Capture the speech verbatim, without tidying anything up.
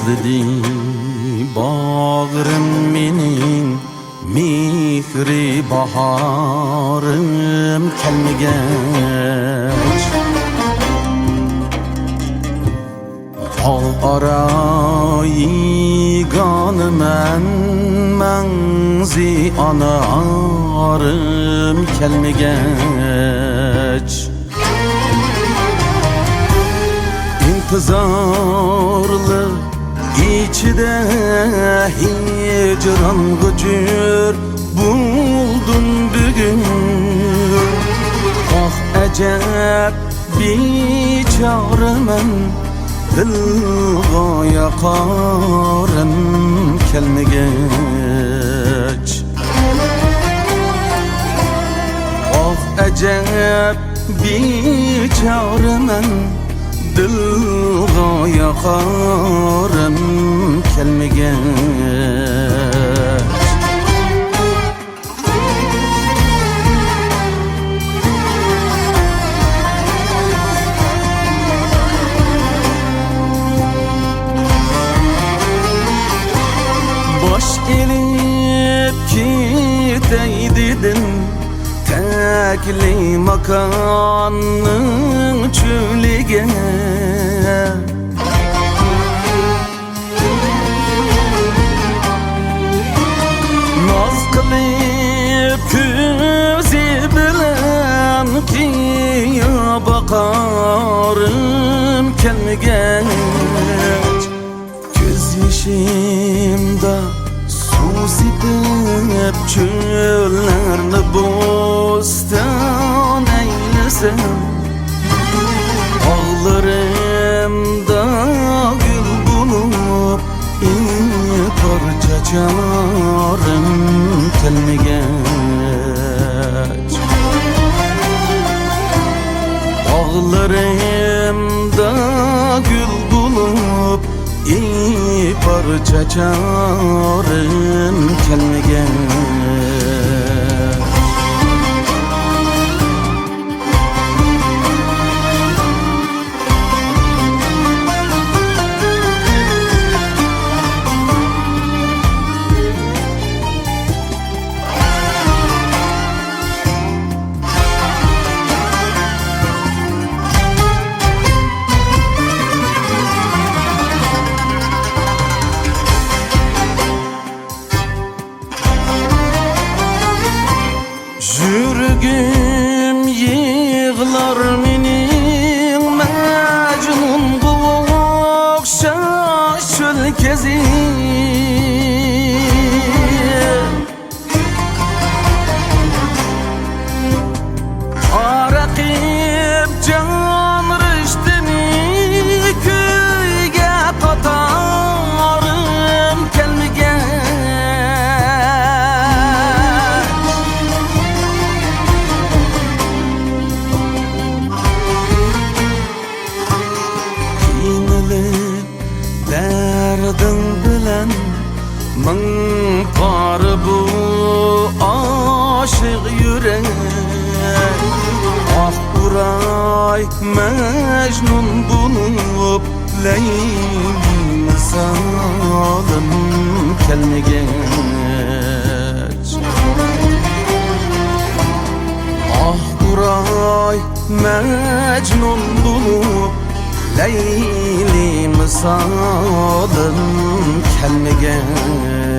دېدى باغرىم مېنىڭ، مېھرى باھارىم كەلمىگەچ. باغ ئارا يېگانىمەن، مەڭزى ئانارىم كەلمىگەچ. ئىنتىزارلىق ئىچىدە ھىجرانغا جۆر بولدۇم بۈگۈن. ئاھ، ئەجەب بىچارىمەن، دىلغا ياقارىم كەلمىگەچ. ئاھ، ئەجەب بىچارىمەن، دىلغا ياقارىم كەلمىگەچ. باش ئېلىپ كېتەي دېدىم تەكلىماكاننىڭ چۆلىگە. ناز قىلىپ كۆزى بىلەن قىيا باقارىم كەلمىگەچ. كۆز يېشىمدا سۇ سېپىپ، چۆللەرنى بوستان ئەيلىسەم، باغلىرىمدا گۈل بولۇپ ئىپار چاچارىم كەلمىگەچ. باغلىرىمدا گۈل بولۇپ ئىپار چاچارىم كەلمىگەچ. يۈرىكىم يىغلار مېنىڭ مەجنۇنغا ئوخشاش چۆل كېزىپ. ئارىقىپ جان رىشتىنى كۈيگە قاتارىم كەلمىگەچ. قىينىلىپ دەردىڭ بىلەن مىڭ پارە بۇ ئاشىق يۈرەك. ئاھ ئۇراي مەجنۇن بولۇپ، لەيلى مىسالىم كەلمىگەچ. ئاھ ئۇراي مەجنۇن بولۇپ، لەيلى مىسالىم كەلمىگەچ.